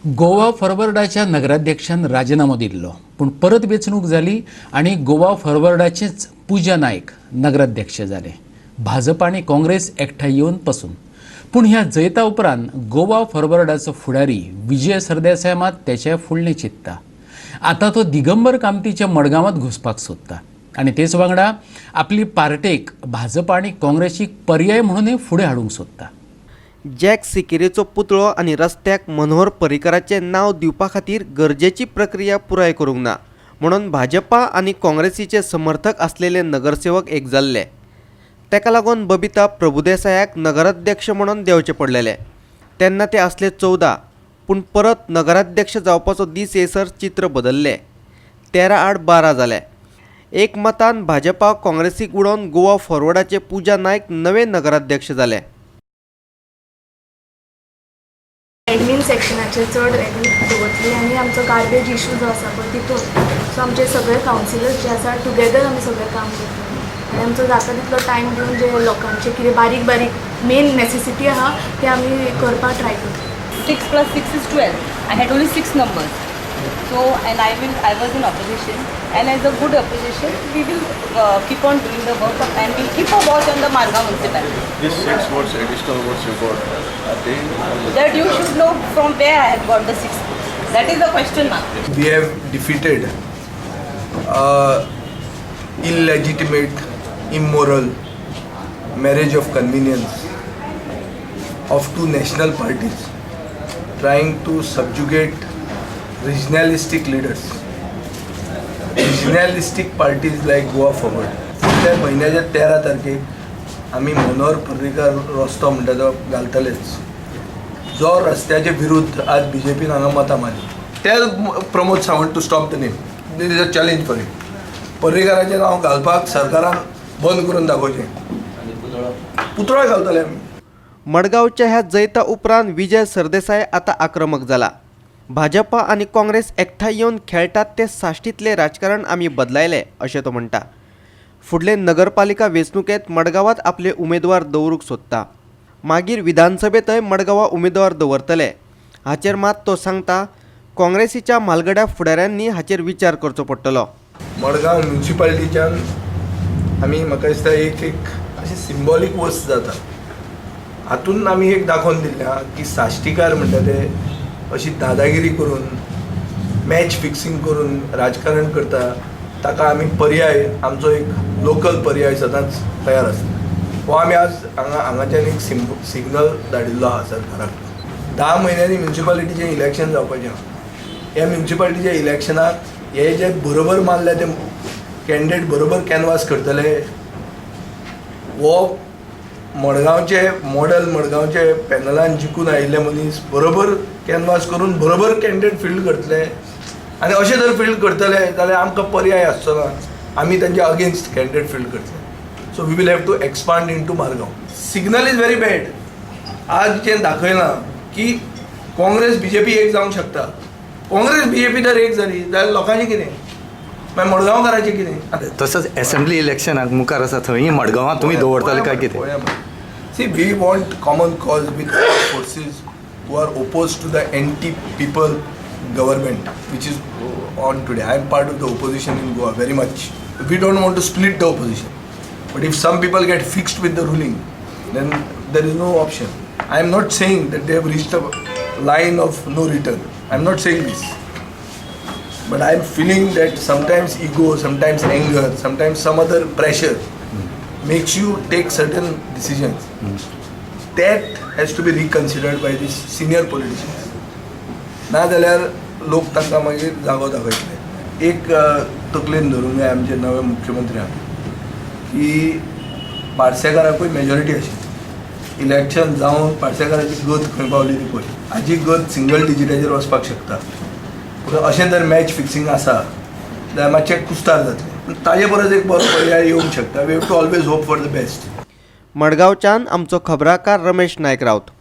गोवा फॉरवर्डाच्या नगराध्यक्षान राजिनामो दिल्लो, पूण परत वेंचणूक जाली आनी गोवा फॉरवर्डाचेच पूजा नायक नगराध्यक्ष जाले, भाजप आनी काँग्रेस एकठांय येवन पसून. पूण ह्या जैता उपरांत गोवा फॉरवर्डाचो फुडारी विजय सरदेसाय मात तेचे फुडलें चिंत्ता. आतां तो दिगंबर कामतीच्या मडगांवांत घुसपाक सोदता आनी तेच वांगडा आपली पार्टेक भाजप आनी काँग्रेसीक पर्याय म्हणूनय फुडें हाडूंक सोदता. जॅक सिकेरीचो पुतळो आनी रस्त्याक मनोहर पर्रीकराचें नांव दिवपा खातीर गरजेची प्रक्रिया पुराय करूंक ना म्हणून भाजपा आनी काँग्रेसीचे समर्थक आसलेले नगरसेवक एक जाल्ले. तेका लागून बबिता प्रभुदेसायाक नगराध्यक्ष म्हणून देंवचें पडलेलें. तेन्ना ते आसले 14, पूण परत नगराध्यक्ष जावपाचो दीस येयसर चित्र बदल्लें. 13 आड 12 जालें. एक मतान भाजपा काँग्रेसीक उडोवन गोवा फॉरवर्डाचे पूजा नायक नवे नगराध्यक्ष जाले. एडमीन सेक्शनाचेर चड हें दवरतली आनी आमचो गार्बेज इशू जो आसा पळय तितून. सो आमचे सगळे कावन्सिलर्स जे आसा, टुगेदर आमी सगळें काम करतले आनी आमचो जाता तितलो टायम दिवन जे लोकांचे कितें बारीक बारीक मेन नॅसेसिटी आहा ते आमी करपाक ट्राय करतले. 6 plus 6 is 12. I had only 6 numbers. So, and I was in opposition, and as a good opposition, we will keep on doing the work and we'll keep a watch on the Margao municipality. These six votes, additional votes you got, are they on the That you should know from where I have got the 6 votes. That is the question mark. We have defeated illegitimate, immoral marriage of convenience of two national parties trying to subjugate regionalistic leaders, regionalistic parties like Goa Forward. फुडल्या म्हयन्याच्या 13 तारखेक आमी मनोहर पर्रीकार रस्तो म्हणटा तो घालतलेच, जो रस्त्याचे विरुद्ध आज बीजेपीन हांगा मतां मारली. Tell Pramod Sawant to stop the name. This is a challenge for him. पर्रीकाराचें नांव घालपाक सरकारान बंद करून दाखोवचें. पुतळो घालतले आमी. मडगांवच्या ह्या जैता उपरांत विजय सरदेसाय आतां आक्रमक जाला. भाजपा आनी काँग्रेस एकठांय येवन खेळटात ते साश्टींतलें राजकारण आमी बदलायलें अशें तो म्हणटा. फुडले नगरपालिका वेंचणुकेंत मडगांवांत आपले उमेदवार दवरूंक सोदता. मागीर विधानसभेंतय मडगांवां उमेदवार दवरतले. हाचेर मात तो सांगता, काँग्रेसीच्या म्हालगड्या फुडाऱ्यांनी हाचेर विचार करचो पडटलो. मडगांव म्युनिसिपालिटीच्यान आमी, म्हाका दिसता, एक एक अशी सिंबॉलीक वस्त जाता. हातून आमी एक दाखोवन दिल्लें आहा की साश्टीकार म्हणटा ते अशी दादागिरी करून, मॅच फिक्सिंग करून राजकारण करता. ताका आमी पर्याय, आमचो एक लोकल पर्याय सदांच तयार आसता. हो आमी आज हांगा हांगाच्यान एक सिग्नल धाडिल्लो आहा सरकाराक. 10 म्हयन्यांनी म्युनिसिपालिटीचें इलेक्शन जावपाचें आहा. ह्या म्युनिसिपालिटीच्या इलेक्शनाक हे जे बरोबर मारले ते कॅन्डिडेट बरोबर कॅनवास करतले. हो मडगांवचे मॉडल, मडगांवचे पॅनलान जिखून आयिल्ले मनीस बरोबर कॅनवास करून बरोबर कॅन्डिडेट फिल्ड करतले आनी अशें जर फिल्ड करतले जाल्यार आमकां पर्याय आसचो ना. आमी तांच्या अगेन्स्ट कॅन्डिडेट फिल्ड करतले. So we will have to expand into Margao. Signal is very bad. आज जें दाखयलां की काँग्रेस बीजेपी एक जावंक शकता. काँग्रेस बीजेपी जर एक जाली जाल्यार लोकांचें कितें? मागीर मडगांवकाराचें कितें? तसोच एसेंब्ली इलेक्शनाक मुखार आसा, थंय मडगांवां तुमी दवरतले काय कितें? See, we want common cause with all forces who are opposed to the anti-people government which is on today. I am part of the opposition in Goa very much. We don't want to split the opposition. But if some people get fixed with the ruling, then there is no option. I am not saying that they have reached a line of no return. I am not saying this. But I am feeling that sometimes ego, sometimes anger, sometimes some other pressure makes you take certain decisions. That has to be reconsidered by these senior politicians. ना जाल्यार लोक तांकां मागीर जागो दाखयतले. एक तकलेन धरूंक जाय आमचे नवे मुख्यमंत्र्यांक की पार्सेकाराकूय मेजॉरिटी आशिल्ली. इलेक्शन जावन पार्सेकाराची गत खंय पावली ती पळय. हाजी गत सिंगल डिजिटाचेर वचपाक शकता. पूण अशें जर मॅच फिक्सिंग आसा जाल्यार मातशें कुस्तार जातलें. पूण ताजे परस एक बरो पर्याय येवंक शकता. We have to always hope for the best. मडगांवच्यान आमचो खबराकार रमेश नायक राऊत.